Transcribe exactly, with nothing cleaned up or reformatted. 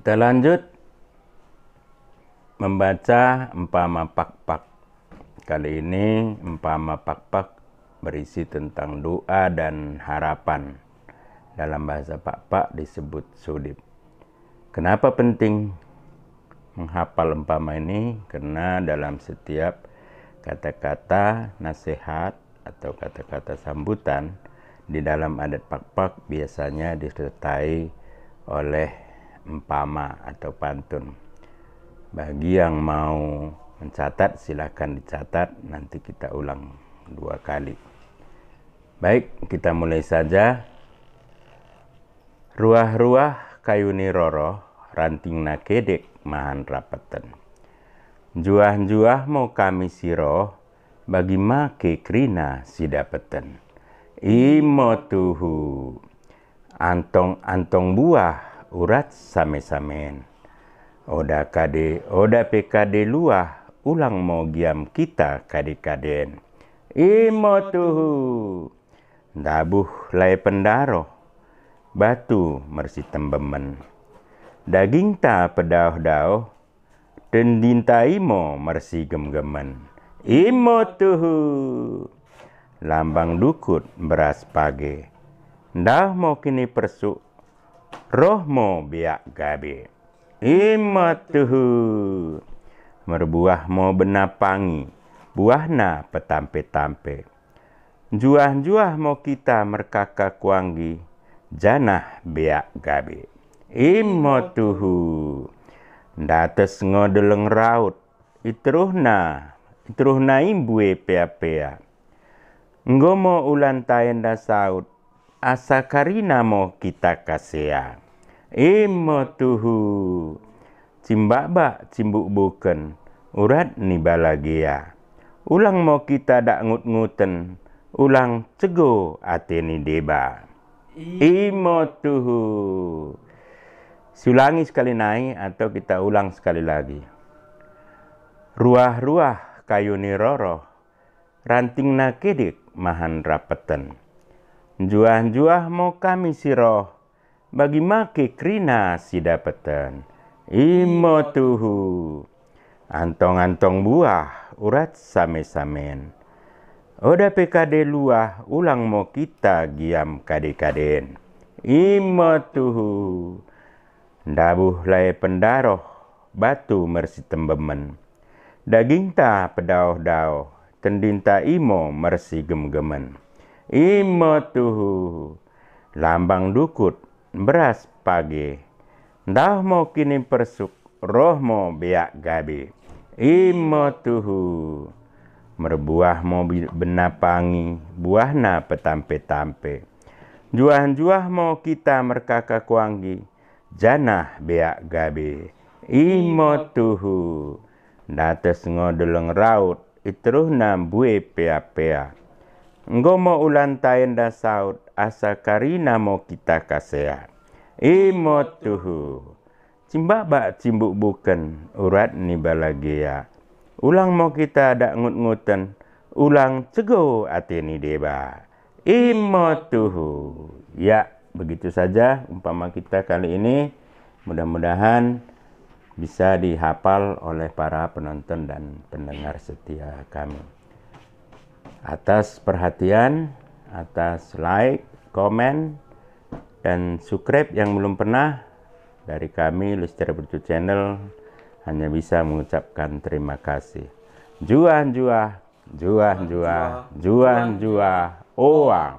Kita lanjut membaca empama Pakpak. Kali ini empama Pakpak berisi tentang doa dan harapan. Dalam bahasa Pakpak disebut sodip. Kenapa penting menghafal empama ini? Karena dalam setiap kata-kata nasihat atau kata-kata sambutan di dalam adat Pakpak biasanya disertai oleh empama atau pantun. Bagi yang mau mencatat, silakan dicatat, nanti kita ulang dua kali. Baik, kita mulai saja. Ruah-ruah kayu ni roroh, rantingna kedek mahan rapeten. Njuah-njuah mo kami si roh, bagi ma ke kerina sidapeten. Imo tuhu. Antong-antong buah urat same-samen. Oda kade, oda pe kade luah, ulang mo giam kita kade-kaden. Imo tuhu. Ndabuh lae pendaroh, batu mersi tembemen. Dagingta pedaoh-daoh, tendinta imo mersi gemgemen. Imo tuhu. Lambang dukut beras page. Ndaoh mo kinipersuk, roh mo beak gabe. Imo tuhu. Merbuah mo benna pangi, buahna petampe-tampe. Njuah-njuah mo kita merkaka kuanggi, janah beak gabe. Imo tuhu. Ndates ngo deleng raut, i teruhna, i teruhna i mbue pea-pea. Enggo mo ulan ta enda saut, asa karina mo kita kasea. Imo tuhu. Cimbakbak cimbukbuken, urat ni balagea. Ulang mo kita dak ngut-nguten, ulang cego ate ni deba. Imo tuhu. Siulangi sekali nai atau kita ulang sekali lagi. Ruah-ruah kayu ni roroh, rantingna kedek mahan rapeten. Njuah-njuah mo kami si roh, bagi ma ke kerina sidapeten. Imo tuhu. Antong-antong buah urat same-samen. Oda pe kade luah, ulang mo kita giam kade-kaden. Imo tuhu. Ndabuh lae pendaroh, batu mersi tembemen. Dagingta pedaoh-daoh, tendinta imo mersi gemgemen. Imo tuhu. Lambang dukut beras page. Ndaoh mo kinipersuk, roh mo beak gabe. Imo tuhu. Merbuah mo bi-, benna pangi, buahna petampe-tampe. Njuah-njuah mo kita merkaka kuanggi, janah beak gabe. Imo tuhu. Ndates ngo deleng raut, i teruhna mbue pea-pea. Enggo mo ulan ta enda saut, asa karina mo kita kasea. Imo tuhu. Cimbakbak cimbukbuken, urat ni balagea. Ulang mo kita dak ngut-nguten, ulang cego ate ni deba. Imo tuhu. Ya, begitu saja empama kita kali ini. Mudah-mudahan bisa dihafal oleh para penonton dan pendengar setia kami. Atas perhatian, atas like, komen, dan subscribe yang belum pernah, dari kami Lestari Bercu Channel hanya bisa mengucapkan terima kasih. Njuah-njuah, njuah-njuah, njuah-njuah, oang.